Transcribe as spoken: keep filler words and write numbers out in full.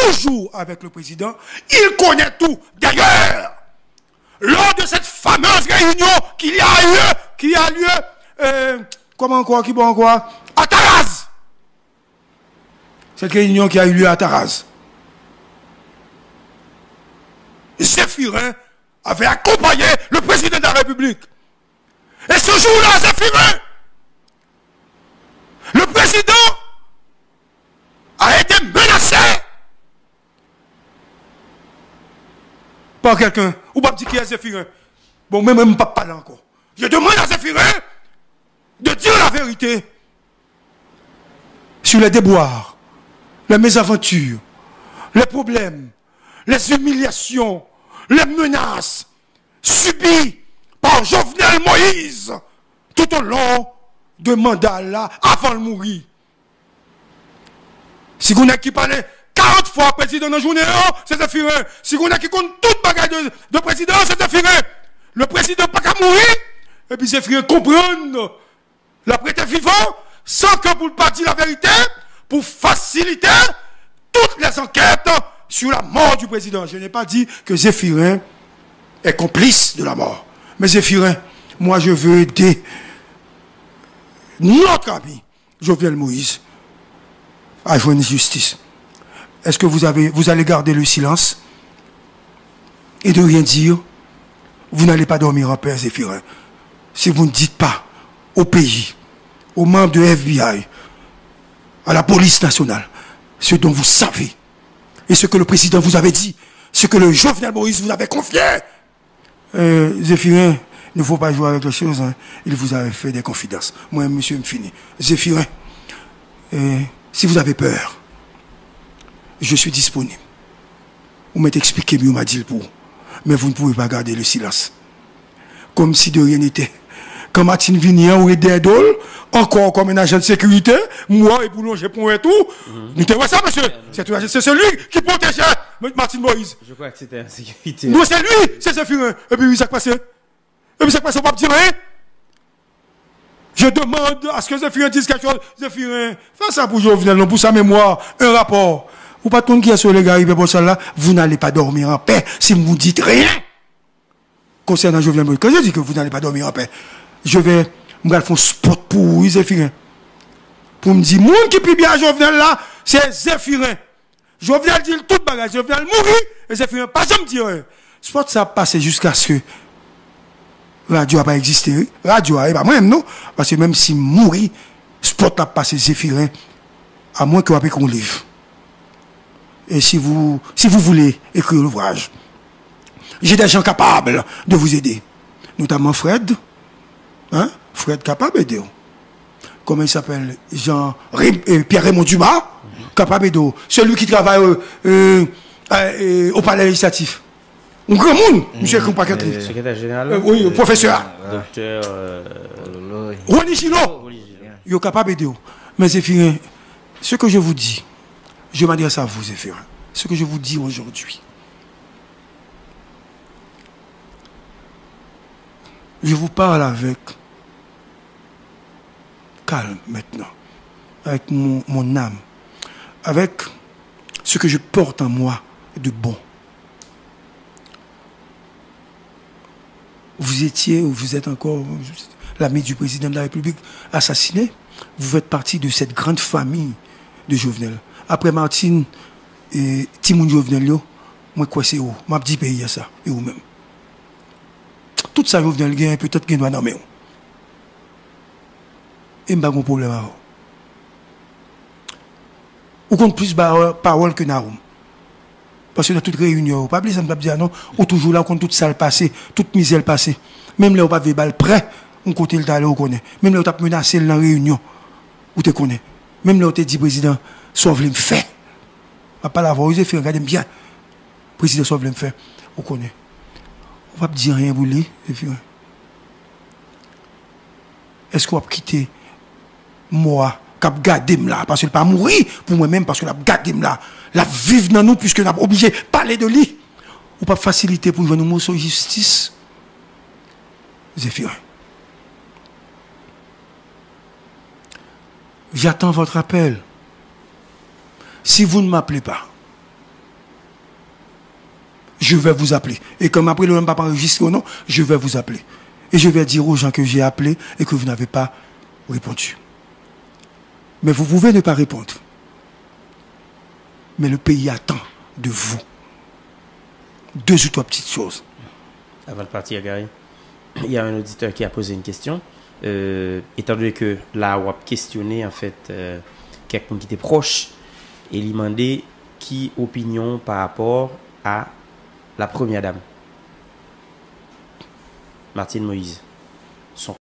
toujours avec le président, il connaît tout. D'ailleurs, lors de cette fameuse réunion qu'il y a eu, qui a lieu, euh, comment encore, qui bon encore, à Taraz. Cette réunion qui a eu lieu à Taraz. Zéphirin avait accompagné le président de la République. Et ce jour-là, Zéphirin, le président a été menacé par quelqu'un. Ou p ap di kiyès Zéphirin. Bon, mwen menm, m p ap pale ankò. Je demande à Zéphirin de dire la vérité sur les déboires, les mésaventures, les problèmes, les humiliations, les menaces subies par Jovenel Moïse tout au long de mandat là, avant de mourir. Si gon nèg ki pale karant fwa président nan jounen an, se Zéphirin. Si gon nèg ki konn tout bagay de, de président, se Zéphirin. Le président pa ka mouri, epi Zéphirin konprann l ap rete vivan, san ke pou l pa di la verite, pou fasilite toutes les enquêtes sur la mort du président. Je n'ai pas dit que Zéphirin est complice de la mort. Mais Zéphirin, moi je veux aider notre ami Jovenel Moïse à jwenn jistis. Est-ce que vous avez, vous allez garder le silence et de rien dire? Vous n'allez pas dormir en paix, Zéphirin, si vous ne dites pas au pays, aux membres de F B I, à la police nationale, ce dont vous savez et ce que le président vous avait dit, ce que le Jovenel Moïse vous avait confié. Euh, Zéphirin, il ne faut pas jouer avec les choses, hein. Il vous avait fait des confidences. Moi, monsieur, m fini. Zéphirin, euh, si vous avez peur, je suis disponible. Ou mèt eksplike m, yo m a di l pou ou. Mais vous ne pouvez pas garder le silence. Comme si de rien n'était. Quand Martine vini an, ou ret dèyè do l, ankò kòm un agent de sécurité, m wè w epi w lonje ponyèt ou. Nou te wè sa, mesye. C'est un agent, c'est celui qui protégeait Martine Moïse. Je crois que c'était en sécurité. Non, c'est lui, c'est Zéphirin. Epi wi, sa k pase? Epi sa k pase, ou p ap di anyen? Je demande à ce que Zéphirin dise quelque chose. Zéphirin, fè sa pou Jovenel, non, pou sa memwa, un rapport. Ou pa t konn kiyès Oléga Hubert Paul Salas la? Vous n'allez pas dormir en paix si vous ne dites rien concernant Jovenel Moïse. Quand je dis que vous n'allez pas dormir en paix, je vais, m pral fè yon spot pou ou, wi, Zéphirin. Pou m di, moun ki pi byen a Jovenel la, se Zéphirin. Jovenel di l tout bagay, Jovenel mouri, e Zéphirin pa janm di anyen. Spot sa ap pase jiskaske radyo a pa egziste, wi. Radyo a, e pa mwen menm, non. Paske menm si m mouri, spot la ap pase, Zéphirin, à moins que w ap ekri yon liv. Et si vous, si vous voulez écrire l'ouvrage, j'ai des gens capables de vous aider, notamment Fred. Hein? Fred kapab ede w. Comment il s'appelle? Jean Ré-, euh, Pierre Raymond Dumas kapab ede w. Celui qui travaille, euh, euh, euh, au palais législatif. Un granmoun, misye ekri yon pakèt liv. Sekretè jeneral, euh, wi, pwofesè a. Doktè, euh, Rony Gillot. Yo kapab ede w. Men Zéphirin, ce que je vous dis, je m'adresse à vous, Zéphirin. Ce que je vous dis aujourd'hui, je vous parle avec calme maintenant, avec mon, mon âme, avec ce que je porte en moi de bon. Vous étiez, ou vous êtes encore, l'ami du président de la République assassiné. Vous faites partie de cette grande famille de Jovenel. Après Martine, e, timoun Jovenel yo, mwen kwè se ou. M ap di peyi a sa, e ou menm. Tout sa Jovenel genyen, petèt gen dwa nan men w. E m pa gen pwoblèm avè w. Ou konn plis ba-, pawòl ke Nawoum. Paske nan tout reyinyon yo, pa bliye sa m t ap di a non, ou toujou la, ou konn tout sa l pase, tout mizè l pase. Menm lè yo pa t vle ba l prè, yon kote l t ale, ou konnen. Menm lè yo t ap menase l nan reyinyon, ou te konnen. Menm lè yo te di prezidan, sa w vle m fè. M ap pale avè w, Zefirè, gade m byen. Prezidan, sa w vle m fè, ou konnen. Ou p ap di anyen pou li, Zefirè. Èske w ap kite mò a k ap gade m la, paske l pa mouri pou mwen menm, paske l ap gade m la, l ap viv nan nou, piske n ap oblije pale de li? Ou p ap fasilite pou jwenn yon moso jistis, Zefirè? J'attends votre appel. Si vous ne m'appelez pas, Je vais vous appeler. Et comme après le même papa enregistré au nom, je vais vous appeler. Et je vais dire aux gens que j'ai appelés et que vous n'avez pas répondu. Mais vous pouvez ne pas répondre. Mais le pays attend de vous deux ou trois petites choses. Avant de partir, Gary, il y a un auditeur qui a posé une question. Euh, étant donné que là, on a questionné, en fait, euh, quelqu'un qui était proche, et il demandait qui opinion par rapport à la première dame, Martine Moïse.